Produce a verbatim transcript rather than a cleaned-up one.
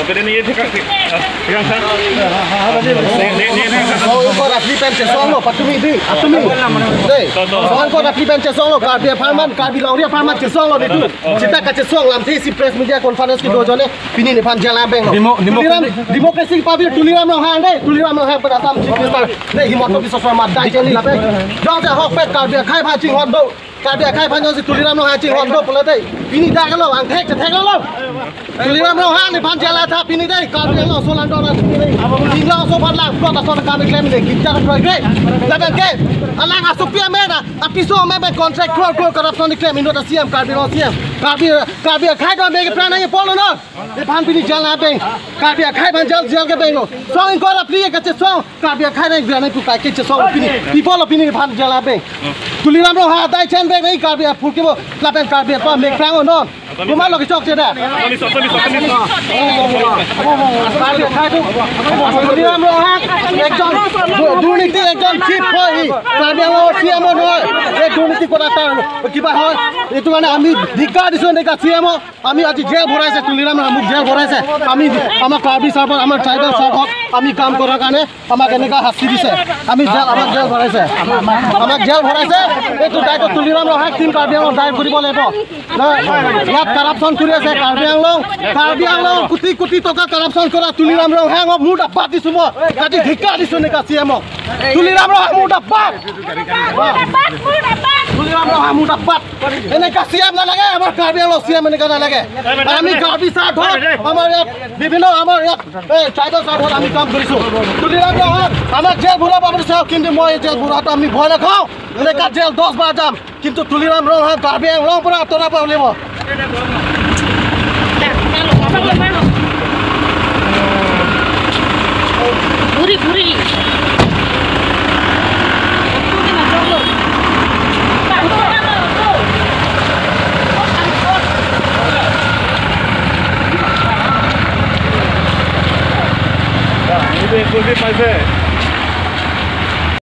Oke, deni ye thek, thek, ah, thek, sir. Deni, deni, deni, sir. Song ingkoi ra phli pen chesonglo, patumi dei, atumi. Dei, song ingkoi ra phli pen chesonglo, Karbi apharman, Karbi longri apharman chesonglo netum. Seta kachesong lamthe isi press media conference kedo ajoine, pini nephan jail abeng lo. Demo-, demo- Tuliram, democracy pavi Tuliram Ronghang dei, Tuliram Ronghang pen Assam Chief Minister dei, Himanta Biswa Sarma dai cheni lapen jongsi ahokpet Karbi akhei aphan chinghon do. Karbi akhei aphan jongsi Tuliram Ronghang chinghon do pulote, pini dak lo, angthek chetheklonglo. Tuliram Ronghang nephan jail atha pini dei, Karbi Anglong aso alam dona pini dei. Inglong aso aphan lang plot ason akam keklem dei, kita project. Lapen ke, alang asopi amen, apiso amen pen contract crore crore corruption keklem, inut a-C M, Karbi Anglong C M. Karbi, Karbi akhei do me kepran nangji pulo non. Nephan pini jail abeng. Karbi akhei aphan jail, jail ke beng lo. Song ingkoi ra phli kachesong. Karbi akhei nang biang nang tu kai kachesong pini. Pi pulo pini nephan jail abeng. Tuliram Ronghang adai chen beng nang Karbi aphu ke bo. Lapen Karbi aphan mek prang non. Buma lo kechokche dei. Assamese, Assamese, Assamese. Karbi akhei tu. Tuliram Ronghang ekjon du-, দুৰ্নীতি ekjon chief hoi. Karbi Anglong C M hoi. Ei দুৰ্নীতি কৰা তাৰ কিবা হয়। এইটো কাৰণে আমি ধিক্কাৰ দিছো এনেকা C M ক। আমি আজি জেল ভৰাইছে, তুলিৰাম ৰামক জেল ভৰাইছে। আমি আমাৰ কাৰ্বি চাৰ্বত, আমাৰ ট্ৰাইবেল চাৰ্বত আমি কাম কৰাৰ কাৰণে আমাক এনেকা শাস্তি দিছে। আমি জেল, আমাক জেল ভৰাইছে, আমাক জেল ভৰাইছে। এইটো দায়িত্ব তুলিৰাম ৰংহাং, টিম কাৰ্বি আংলং দায়ী কৰিব লাগিব। না, ইয়াত কাৰাপশ্যন কৰি আছে কাৰ্বি আংলং, কাৰ্বি আংলং কোটি কোটি টকা কাৰাপশ্যন কৰা তুলিৰাম ৰংহাংক মুৰ্দাবাদ দিছো মই। আজি ধিক্কাৰ দিছো এনেকা চি এমক। তুলিৰাম ৰংহাং মুৰ্দাবাদ। মুৰ্দাবাদ, মুৰ্দাবাদ। তুলিৰাম ৰংহাং মুৰ্দাবাদ। এনেকা চি এম নালাগে, আমাৰ কাৰ্বি আংলং চি এম এনেকা নালাগে। আমি কাৰ্বি চাৰ্বত, আমাৰ ইয়াত বিভিন্ন, আমাৰ ইয়াত, এই, ট্ৰাইবেল চাৰ্বত আমি কাম কৰিছো। তুলিৰাম ৰংহাং আমাক জেল ভৰাব বিচাৰে, কিন্তু মই এই জেল ভৰোৱাটো আমি ভয় নাখাওঁ। এনেকা জেল দহ বাৰ যাম, কিন্তু তুলিৰাম ৰংহাং কাৰ্বি আংলং পৰা আঁতৰাব লাগিব। Buri, buri. Ya, ini dia, itu dia, Pak.